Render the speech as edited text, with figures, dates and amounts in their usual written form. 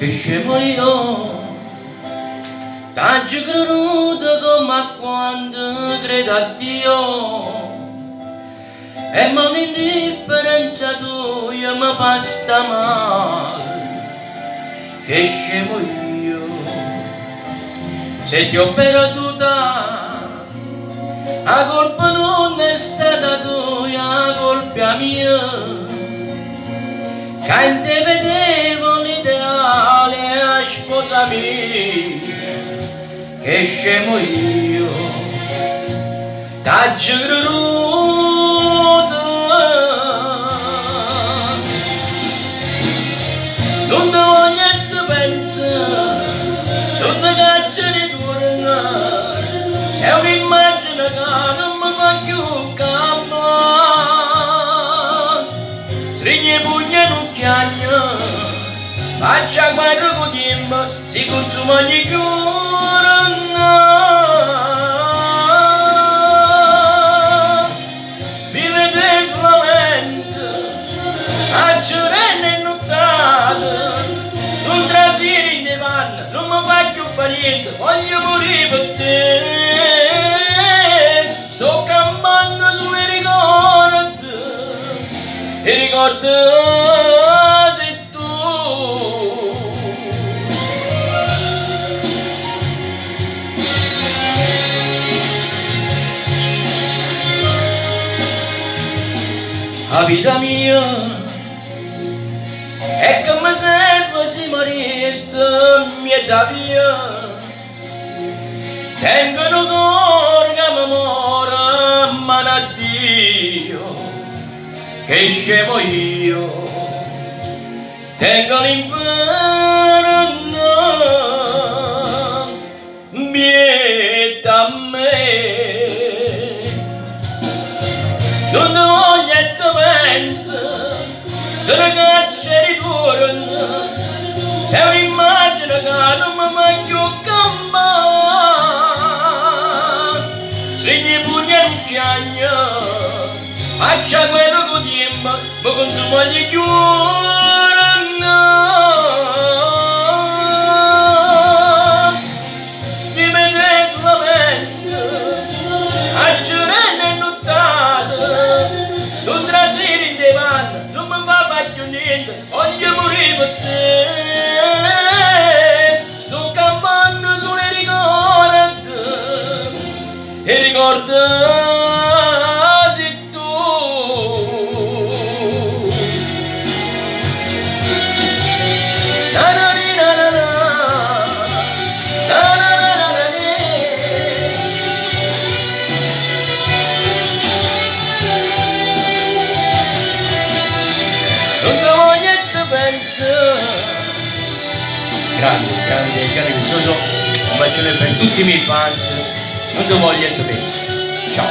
Che scemo io, t'aggio creduto comme a quando credo a Dio. E mo l'indifferenza toja me fa sta male. Che scemo io, se ti ho perduta, 'a colpa nun è stata toja, 'a colpa è 'a mia. Ca in te vedevo l'ideale, 'a sposa mia. Che scemo io, t'aggio creduto. Nun te voglio te penso, nun te caccio ritorno. C'è un'immagine che non mi fa più campà. Strigne 'e pugna e nun chiagno, faccio 'a guerra cu tiempo, si consuma ogni giorno. Vive solamente, accerenne e nottate, nun trasire in panne, non mi fa più fa niente, voglio morire per te. Sto campando sulle ricordi, e ricordi sei tu. 'A vita mia è come serve si mi resta in mezzo a via. Tengo un cuore che mi muore in mano a Dio, che scemo io. Tengo l'inferno 'mpietto a me. Nun te voglio e te penso, te ne caccio e ritorno. C'è un'immagine che non mi fa più campà. Strigne 'e pugna e nun chiagno, faccio 'a guerra cu tiempo, mi consumo ogni giorno. Vive solamente, accerenne e nottate, nun trasire in panne, non mi fa più niente, voglio morire per te. Sto campando sulle ricordi, e ricordi sei tu. Na na ni na na na, na na na na na ni. Non te voglio e te penso. Grande, grande, grande Vizzoso, un bacione per tutti i miei fans. Non te voglio e te penso. Ciao.